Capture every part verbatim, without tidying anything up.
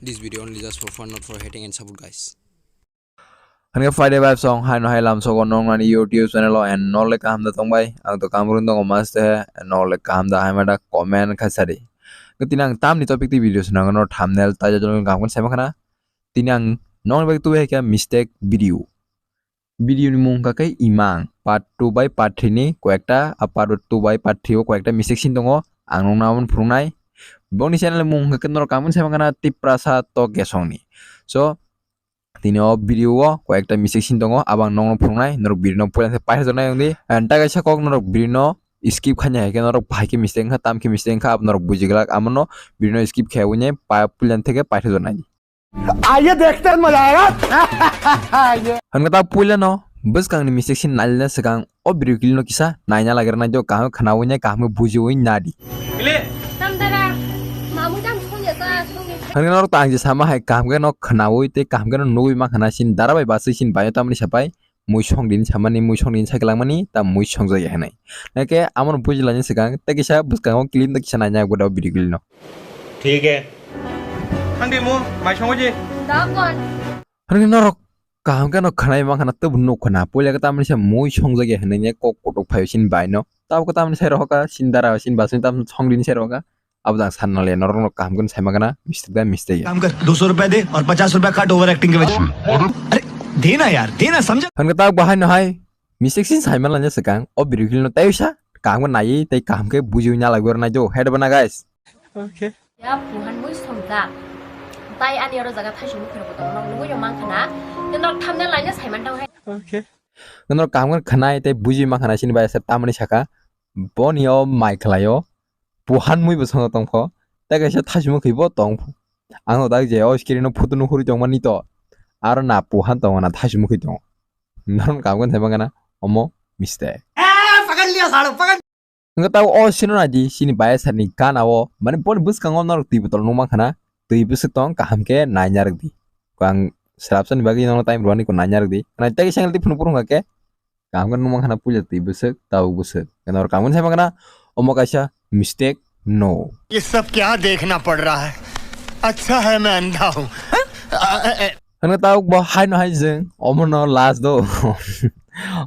This video only just for fun, not for hating and support, guys. Hwnke phaide bai song hai no hai lam sogo nong nani YouTube channel o and nole kaham da tong bai. Ang to kamrun tongo maste he nole kaham da hai mada comment kha sadi. Tini ang tamni topic ti video swnang no thumbnail ta jajol kaham sai makhana. Tini ang nong bai tu hai kya mistake video. Video ni mung hwnkha khe Imang part two bai part three ni koyekta, a part two bai part three o koyekta mistake sin tongo, ang nokno aboni phwrwngnai. Boni channel ni mung hwnkha khe norok kaham khe sai mankha na Tiprasa Tok Gesong ni. So tini o video o koyekta mistake sin tongo, abo ang nokno phwrwngnai, norok video no puila khe paithakjaknai wngdi. And ta kaisa kok norok video no skip khaina hai khe norok bahai khe mistake wngkha, tam khe mistake wngkha, abo norok bujiglak, amo no video no skip khe wngya puila theke paithakjaknai. आइए देखते हैं, मजा आएगा। Hwnke ta puila no bwskang ni mistake sin nailina swkang o video clip no kisa naina lagira nai jo kaham khnawi nai kaham bujiwi nadi. Tamdara, mamu jam songya sa, songya. Hwnke norok ta ang je sama hai kaham khe no khnawi tei kaham khe no nugwi mankha na sin dara bai baswi sin bai tamni sapai. Mui song din samani, mui song din sai langmani, ta mui song jaya hinai. Nake amon buji lani swkang, tei kisa bwskango clip no kisa naina gudo video clip no. ठीक है। Thangdi mu, mai songo je. Dakon. Hwnwi norok kaham khe no khwnai mankha na tebo nuk khna. Puila khe tamni sa mui song jaya hinai ne kok kotok phai sin bai no. Tabo khe tamni sai rohoka, sin dara sin basni tam song din sai rohoka. Abo jang sanna le norok no kaham khe sai mankha na mistake da mistake. काम कर, दो सौ रुपए दे और पचास रुपए काट over acting के वजह से। अरे, देना यार, देना, समझा? Hwnke ta bahai no hai mistake sin sai manlanya swkang o video clip no tei sa kaham khe naiwi tei kaham khe bujiwi nalagwi oro nai do. Hai do bana guys. Okay. Ya puhan mui somjak. Tai ani oro jaga thaisung mukhe rok tong nok nugui yo mankha na. Tei nok thumbnail laina sai man tong hai. Okay. Norok kaham khe khwnai tei bujiwi mankha na sini bai sir tamani saka. Boni o mai khlai o. Puhan mui bo songo tongkho. Tei kaisa thaisung mukhe bo tong. Ang no dak je o screen o photo no huri tongmani to. Aro na puhan tongo na thaisung mukhe tongo. Norok kaham khe sai mankha na omo mistake. ए, पकड़ लिया सालो, पकड़। Hwnke ta o sino nai di sini bai sani gana o mane boni bwskango norok twi botol nung mankha na twi bwswk tong kaham khe naina rwk di. Ang swrapsa ni bagwi norok time rwani ko naina rwk di. Nai tei sengel twi phunuk phunuk hwnka khe kaham khe nung mankha na puila twi bwswk tabuk bwswk. Norok kaham khe sai mankha na omo kaisa mistake no. ये सब क्या देखना पड़ रहा है? अच्छा है मैं अंधा हूँ। Hwnwi tabuk bo hai no hai jwng omo no last do.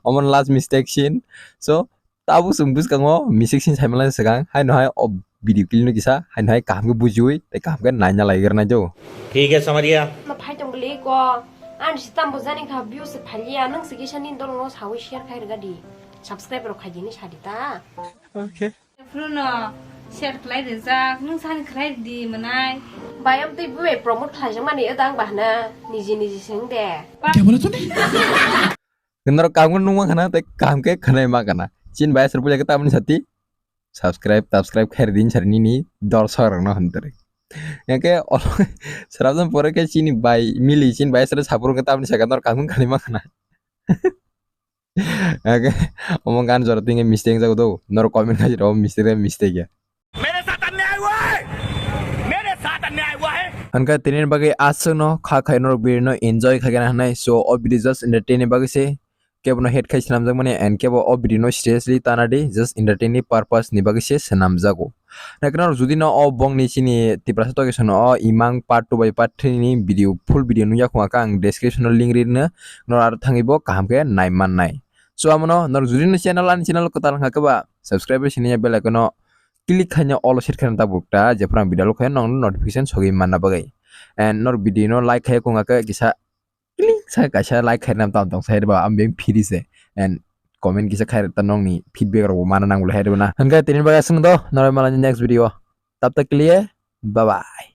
Omo no last mistake sin. So tabuk chwng bwskango mistake sin sai manlai swkang hai no hai o video clip no kisa hai no hai kaham khe bujiwi tei kaham khe naina lai rwnai do. ठीक है समझ गया। Ma phai tong bwlwi ko. Ani si tambo jani kha view se phaliya, nwng se kisa ni dolongo sawi share khai rwga di. Subscribe rok khai di ni sadi ta. Okay. Phuru no share khlai rijak, nwng sani khlai di mwnai. Bayam tei bubai promote khlaijak mani edang bahna niji niji seng de. Kya bola tune? Norok kaham khe nung mankha na tei kaham khe khwnai mankha na. Chin bai aswrwng puila khe tamni sati subscribe subscribe khair din sar nini dorshok rok no hwn tari. Yake olo srabjam pore khe chini bai mili chin bai aswrwng sapur khe tamni saka norok kaham khe khwnai mankha na. Oke, omo gan jora tingke mistake jago do. Norok comment khai rw mistake mistake ya. मेरे साथ अन्याय हुआ है। मेरे साथ अन्याय हुआ है। Hwnka tini bagwi aswkno kha khai norok birino enjoy khai gana hwnai. So o video just entertain ni bagwi se. Kebo no hate khai swnamjak mani and kebo o video no seriously tana di just entertain ni purpose ni bagwi se swnamjago. Naikhe norok jodi no o bongni chini Tiprasa Tok Gesong no o Imang part two bai part three ni video, full video nukya khunga khe ang description o link ri rwno, norok aro thangwi bo kaham khe nai mannai. So amono norok jodi no channel, ani channel kwtal wngkha khe ba subscribe bai sini bell icon o click khaina all o set khaina tabuk ta, jephru ang video upload khayo norokno notification sogwi manna bagwi. And norok video no like khai khunga khe kisa click sa kaisa like khairnam tam tong sai ba am beng phiri se and comment kisa khair ta nongni feedback rok mana nang bole hai na. Hwnka tini bagwi aswk do norok malani next video. Tab tak liye, bye bye.